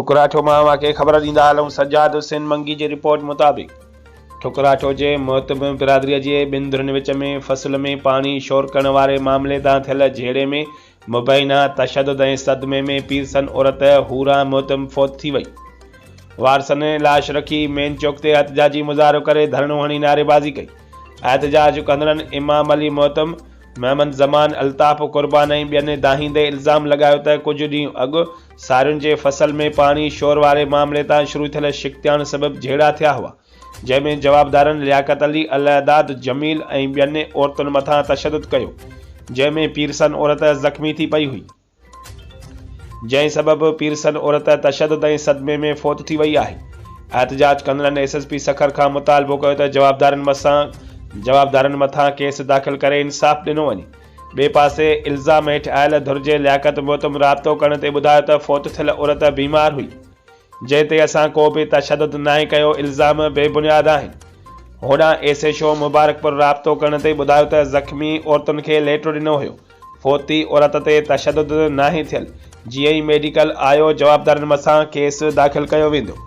ٺڪراٺو مان اوهان کي خبر ڏيندا هلون سجاد حسين منگي جي رپورٽ مطابق ٺڪراٺو جي مهتم برادري جي ٻن ڌرين وچ ۾ فصل ۾ پاڻي شور ڪرڻ واري معاملي تان ٿيل جهيڙي ۾ مبينا تشدد ۽ صدمي ۾ پيرسن عورت حوران مهتم فوت ٿي وئي. وارثن لاش رکي مين چوڪ تي احتجاجي مظاهرو ڪري ڌرڻو هڻي نعريبازي ڪئي. احتجاج ڪندڙن امام علي مهتم، محمد زمان، الطاف قربان ۽ ٻين دانهيندي الزام لڳايو ته ڪجهه ڏينهن اڳ سارين جي فصل ۾ پاڻي شور واري معاملي تان شروع ٿيل شڪتياڻ سبب جهيڙا ٿيا هئا، جنهن ۾ جوابدارن لياقت علي، الهداد، جميل ۽ ٻين عورتن مٿان تشدد ڪيو، جنهن ۾ پيرسن عورت زخمي ٿي پئي هئي. جنهن سبب پيرسن عورت تشدد ۽ صدمي ۾ فوت ٿي وئي آهي. احتجاج ڪندڙن ايس ايس پي سکر کان مطالبو ڪيو ته جوابدارن مسان جوابدارن مٿان ڪيس داخل ڪري انصاف ڏنو وڃي. ٻئي پاسي الزام هيٺ آيل ڌر جي لياقت محتم رابطو ڪرڻ تي ٻڌايو ته فوت ٿيل عورت بيمار هئي جنهن تي اسان ڪو به تشدد ناهي ڪيو الزام بي بنياد آهن. هوڏانهن ايس ايڇ او مبارڪپور رابطو ڪرڻ تي ٻڌايو ته زخمي عورتن کي ليٽر ڏنو هيو. فوتي عورت تي تشدد ناهي ٿيل، جيئن ئي ميڊيڪل آيو جوابدارن مٿان ڪيس داخل ڪيو ويندو.